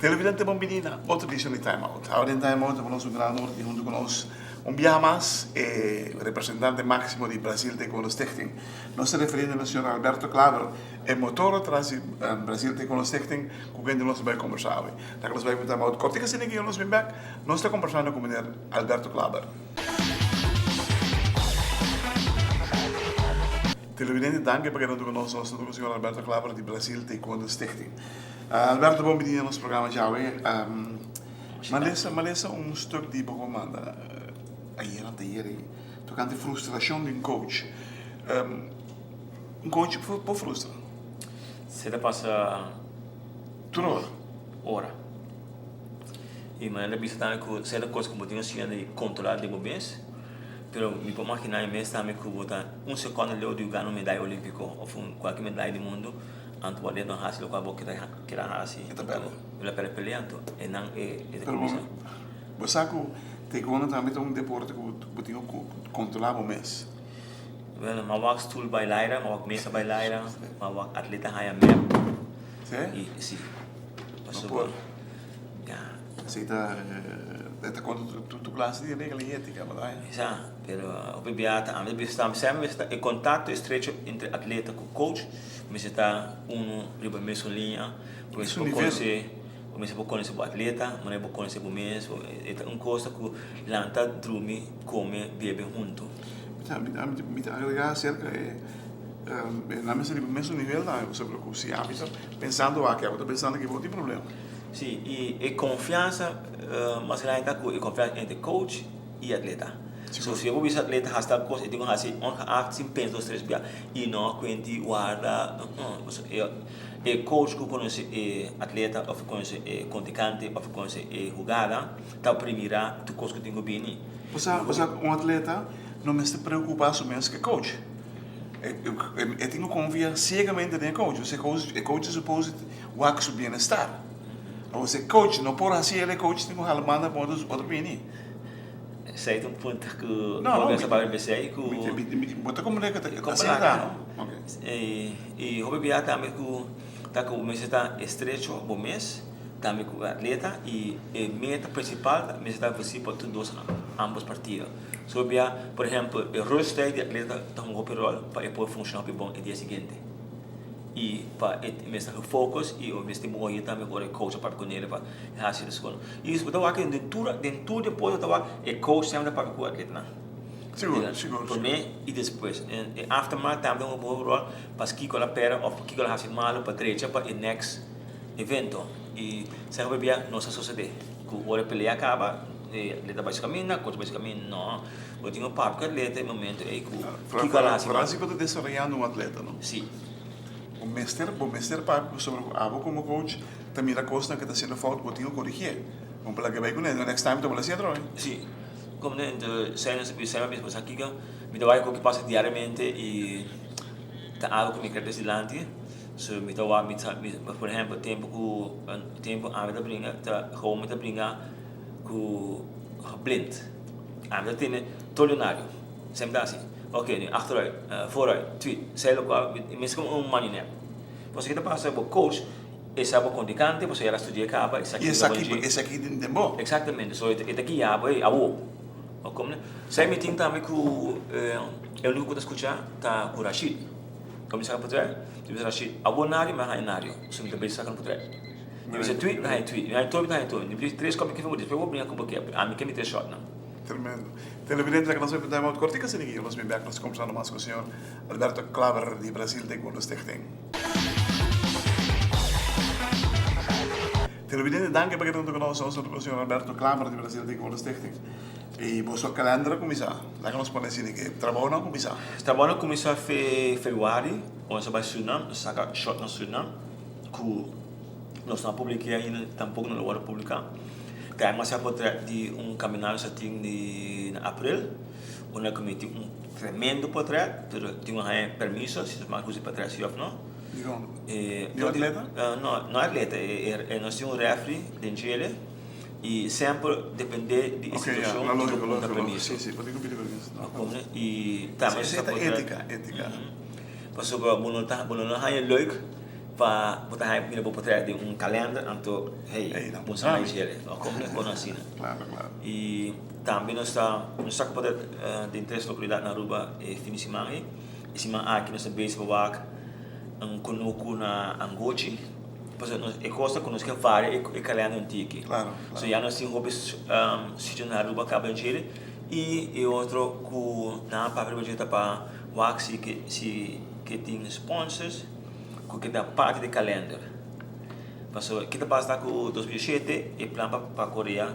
Televidente bon bini na otro edicion di Time Out. Awe den Time Out ta nos un gran honor di hunto cu nos un biaha mas e representante maximo di Brasil Taekwondo Stichting. Nos ta referiendo na señor Alberto Klaver, e motor atrás di Brasil Taekwondo Stichting cu kende nos ta bay combersa awe. Laga nos bay cu Time Out cortico asina aki nos bin bek. Nos ta combersando cu meneer Alberto Klaver. Televidente danki pa keda hunto cu nos. Nos ta hunto cu señor Alberto Klaver di Brasil Taekwondo Stichting. Alberto bon bini na nos programa djawe. M'a lesa m'a lesa un stuk di bo ku a manda ayer anteayer ei tokante frustrashon di un coach. Un coach por frustra? Se ta pasa tur ora. Ora. I manera ta bisa tambe ku sierto kos ku bo tin siña di kontrolá den bo mes, pero mi por maginá e mes tambe ku bo ta un sekondo leu di gana un medaya olímpiko òf un kualke medaya di mundu. Anto bo atleta no hasi lokual bo keda hasi. E ta pèrdè. E ta pèrdè pelea anto e nan e ta kuminsá. Pero bo sa ku taekwondo tambe ta un deporte ku bo tin ku kontrolá bo mes. Bueno, mi a wak stul bai laira, mi a wak mesa bai laira, mi a wak atleta haña mep. Sí? I si. No por. Ya. Esei ta e ta kontra tur klase di regla i étika, bo ta haña? Sa, pero hopi bia ta ami ta bisa tambe semper mester ta e kontakto estrecho entre atleta ku coach mester ta unu riba e mesun liña, bo mester por konosé, bo mester por konosé bo atleta, manera bo konosé bo mes, e ta un cosa ku lanta, drumi, kome, bebe huntu. Mi ta agrega acerca e nan mester riba e mesun nivel tambe pasobra ku si ami ta pensando aki abo ta pensando aki bo tin problema. Si, i e konfiansa mas grandi ta ku e konfiansa entre coach i atleta. So si bo bisa atleta hasi tal kos e tin ku hasi ongeacht sin pensa dos tres bia i no kuenti warda pasobra e coach ku konosé e atleta òf konosé e kontrinkante òf konosé e hugada ta primira tur kos ku tin ku bini. Osea un atleta no mester preocupa su mes cu e coach. E tin cu confia ciegamente den e coach. Osea e coach ta supose wak su bienestar. Awor si e coach no por haci el, e coach tin cu hala banda pa otro bini. Esey ta un punto cu hopi a papia besey cu. Bo ta comprende cu ta asina ta no? Y hopi bia tambe cu ta cu bo mester ta estrecho bo mes. Tambe ku e atleta i e meta prinsipal mester ta vensí pa tur dos ambos partido. So bia, por ehèmpel, e rusttijd di atleta ta hunga hopi ròl pa e por funshoná hopi bon e dia siguiente. I pa e mester gefocus i e mester bon oye tambe ora e coach a papia ku nel pa e hasi esei kos. I bo ta wak den tur den tur deporte bo ta wak e coach semper ta papia ku e atletanan. Sigur, sigur. Promé i despues. E aftermath tambe ta hunga hopi ròl paskiko el a pèrdè òf kiko el a hasi malu pa drecha pa e next. Evento y sa hopi bia no sa sosode cu ora e pelea caba e atleta bay su caminda coach bay su caminda no bo tin un papia cu atleta e momento ey cu kico a haci Francis bo ta desaroyando un atleta no? Si. Bo mester bo mester papia pasobra cu abo como coach ta mira cosnan cu ta haciendo fout bo tin cu corigie bo por laga bay cune next time ta bo lo haci atrobe. Si como ento sa nos a bisa bo sa kico mi ta wak cu pasa diariamente y ta algo cu mi kere trece dilanti. So mi ta wak mi ta por ehempel tempu ku tempu ami ta bringa ta hou mi ta bringa ku blind ami ta tene tur lenario semper ta hasi ok nu achteruit vooruit tweet esei lokual mi ta komo un marionet pasobra ke ta pasa bo coach e sa bo kontrinkante pasobra el a studia kaba e sa kiko e sa ki den bo exactamente so e ta guia bo awo esei mi tin tambe ku e uniko ku ta skucha ta ku Rashid. Con mi saca potret? Mi bisa Rashid, abo nario, mi a haña nario. So mi ta bezig saca un potret. Mi bisa tui, mi ta haña tui. Mi haña toi, mi ta haña toi. Mi bisa tres copy kefe bo, despues bo bringa cu bo ke. Ami ke mi tres shotnan. Tremendo. Televidente, laga nos bai pa time out cortico asina ki nos bin bek nos combersando mas cu señor Alberto Klaver di Brasil Taekwondo Stichting. Televidente, danki pa keda hunto cu nos. Nos ta hunto cu señor Alberto Klaver di Brasil Taekwondo Stichting. Y boso kalender a cuminsa? Laga nos pone asina ke trabounan a cuminsa. Trabounan a cuminsa fe februari, ora nos a bay Surinam, nos a saca shot na Surinam cu nos no a publica ainda, tampoco no lo worde publica. Ta hay mas potret di un caminado nos a tin di na april, unda cu mi tin un tremendo potret, pero tin un haya permiso si nos mag usa e potret si of no. Dikon? Di un atleta? No, no atleta, nos tin un refri den djele i semper depende di e situashon no lógiko, lógiko, lógiko. Si, si, bo tin ku pidi permiso. I tambe Esei ta étika, étika. Pasobra bo no ta, bo no haña leuk pa bo ta haña mira bo potrèt den un kalènder anto hey, bo sa haña djele. No, komo no asina. Klaro, klaro. I tambe nos ta, nos ta poder den tres lokalidat na Aruba e fin di siman ei. E siman aki nos ta bezig pa wak un kunuku na Angochi. Pasobra nos e kos ta ku nos ke varia e kalènder un tiki. Klaro, klaro. So ya nos tin hopi sitio na Aruba kaba den djere i e otro ku nan a papia riba dje ta pa wak si ke si ke tin sponsors ku ke ta parti di kalènder. Pasobra ke ta pasa ta ku 2007 e plan pa Korea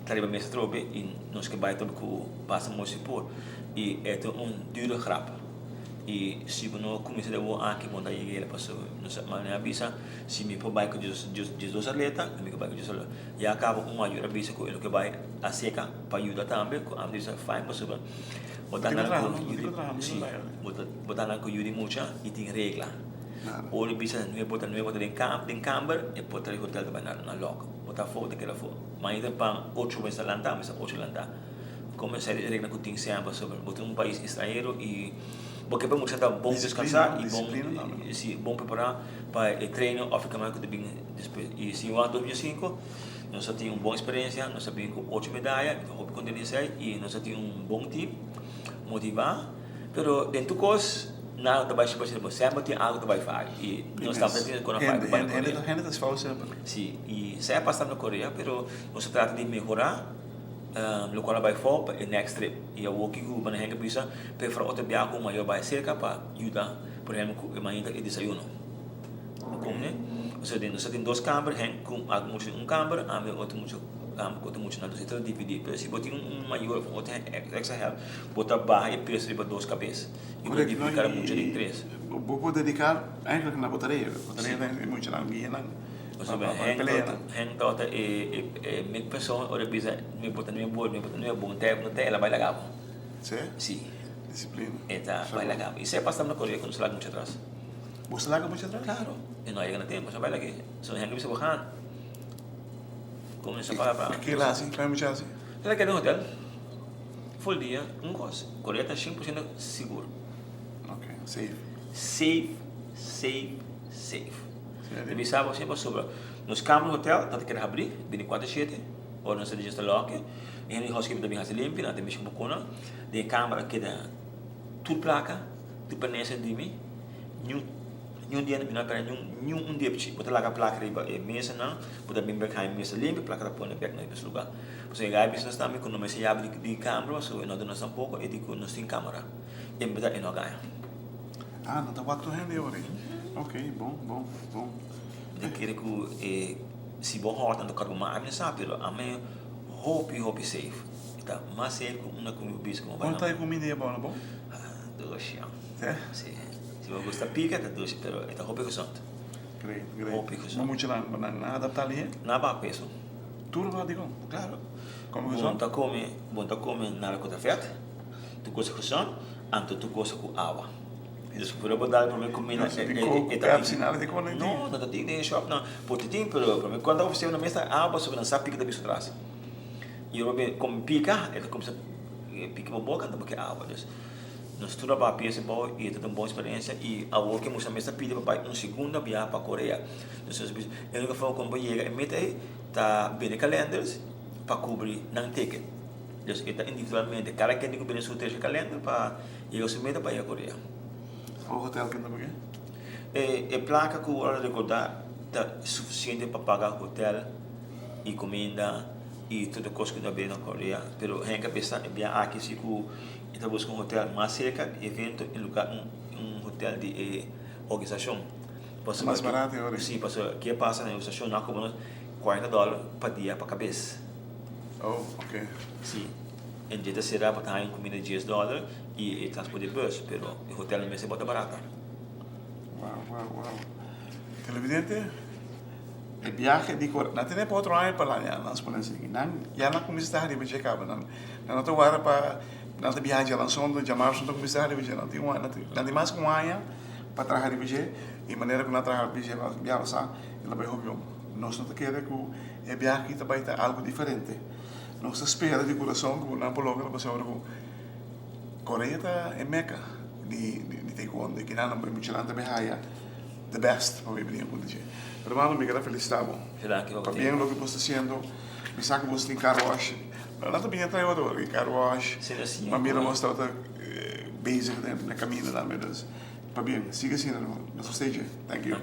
ta riba mesa atrobe i nos ke bai atrobe ku basta mooi por i e ta un dure grap i si bo no kuminsá den bo aki bo no ta yega pasobra nos a bisa si mi por bai ku 12 atleta mi ke bai ku 12 atleta ya kaba un mayor a bisa ku e lo ke bai aseka pa yuda tambe ku ami ta bisa fine pasobra bo ta nan bo ta nan ku yu di mucha i tin regla ora bisa nuebe bo ta nuebe bo ta den kamber e por trae hotel ta bai na lòk bo ta afó bo ta keda afó mañana pan ocho bo mester lanta mester ocho lanta. Como esei e regla cu tin semper sobre bo ta un pais estranhero y bo ke pa mucha ta bon descansa y bon si bon prepara pa e treno of e caminda cu ta bin despues. Y si wak 2005 nos a tin un bon experiencia, nos a bin cu ocho medaya, mi ta hopi contento di esei y nos a tin un bon team motiva, pero den tur cos nada ta bay super simpel, semper tin algo ta bay faya y nos tabata tin cu na faya cu bay na Korea. Hende ta fout semper. Si, y esei a pasa na Korea pero nos a trata di mehora. Locual a bay for pa e next trip y awor kico cu Henk a bisa prefera otro biaha cu mayor bay cerca pa yuda por ehempel cu e mainta e desayuno comprende osea den nos a tin dos camber Henk cu algun mucha den un camber ami otro mucha ami cu otro mucha nan dos e ta dividi pero si bo tin un mayor of otro extra help bo ta baha e peso riba dos cabes y bo ta dividi cada mucha den tres. Bo por dedica eigenlijk na bo tarea bo tarea ta e muchanan guia nan. Pasobra Henk tabata e mik persoon ora e bisa mi por ta nuebe bor, mi por ta nuebe bon tei, no tei, el a bai laga bo. Sí? Sí. Disiplina. E ta bai laga bo. I sepa staba na Korea ku nos laga mucha atras. Boso laga mucha atras? Klaro. E no a yega na tempu, nos a bai lag'é. So Henk a bisa bo gaan. Komo nos a para pa. Ke el a hasi? Kla mucha hasi? El a keda den hotel. Ful dia, un kos. Korea ta 100% sigur. Ok, safe. Safe, safe, safe. Ta bisa bo siempre pasobra nos kamer hotel ta ta keda habrí binticuatro shete ora nos ta djis ta loke e hende di housekeeping ta bin hasi limpio nan ta mishi ku bo kuna den e kamer a keda tur plaka tur pernesia di mi niun niun dia mi no a perde niun niun un dipchi bo ta laga plaka riba e mesanan bo ta bin bek haña mesa limpio plaka ta pone bek na e mes lugar pasobra e guy a bisa nos tambe ku no mester yabi di kamer pasobra e no a duna nos tampoco e di ku nos tin kamera en berdad e no a gaña. Ah, no ta wak tur hende ora ei. Ok, bon, bon, bon. Mi ta kere ku e si bo hòrt nan ta kòrda bo, ma ami no sa, pero ami hopi, hopi safe. E ta mas safe ku unda ku mi bisa ku mi bai. Kon ta e kuminda ei abou na bo? Ah, dushi, jong. Te? Si. Si bo gusta pika, ta dushi, pero e ta hopi gezond. Great, great. Hopi gezond. Ma mucha nan, nan a adaptá lihé? Nan a baha peso. Tur baha dikon? Klaro. Komo gezond? Bon ta kome, bon ta kome nada ku ta vèt, tur kos ta gezond. Anto tur cosa cu awa. Dus por bo dal prome comida No, di coke, Pepsi, nada di con No, no ta tin den e shop no. Por ti tin, pero prome cuando ta ofrece na mesa awa pasobra nan sa pica ta bisto atras. Y ora bo come pica, e ta cuminsa pica bo boca anto bo ke awa. Dus nos tur a papia esei bao y e ta un bon experiencia y awor ke mucha mes ta pidi pa bay un segunda biaha pa Korea. Dus nos bisa e unico forma con bo yega e meta ey ta bende calenders pa cubri nan ticket. Dus e ta individualmente, kada ken tin ku bini su tercer kalender pa yega su meta pa yega Korea. Ho hotel ken ta pag'é? E e plaka ku ora rekordá ta sufisiente pa paga hotel i kuminda i tur e kos ku ta bini na Korea. Pero Henk a bisa e bia aki si ku e ta buska un hotel mas serka di evento en lugar un un hotel di e organisashon. Ta mas barato e ora ei. Si, pasobra ke pasa na e organisashon nan a kobra nos 40 dòler pa dia pa kabes. Oh, ok. Si, en dje ta sera pa ta haña un kumida di dies dòler i e transport di bus, pero e hotel no mester bota barata. Wow, wow, wow. Televidente, e biahe di kor, nan tene pa otro aña pa laña nan spone sigui. Nan ya nan kuminsá ta riba dje kaba. Nan nan no ta warda pa nan ta biaha djalanson, djamarson ta kuminsá riba dje. Nan tin un aña, nan tin mas ku un aña pa traha riba dje. I manera ku nan a traha biaha pasá, el a bai hopi bon. Nos no ta kere ku e biaha aki ta bai ta algu diferente. Nos ta spera di kurason ku nan por logra pasobra ku Korea ta e meka di taekwondo i kinan nan bai muchanan ta bai haya the best pa bai bini huntu dje. Hermano, mi keda felisitá bo pabien loke bo sta hasiendo. Mi sa ku bo tin car wash. Nan ta bini atrae otro ora car wash. Ma mira bo tabata bezig na kaminda tambe. Dus pabien, sigui asina hermano. Nos ta stay dje. Thank you.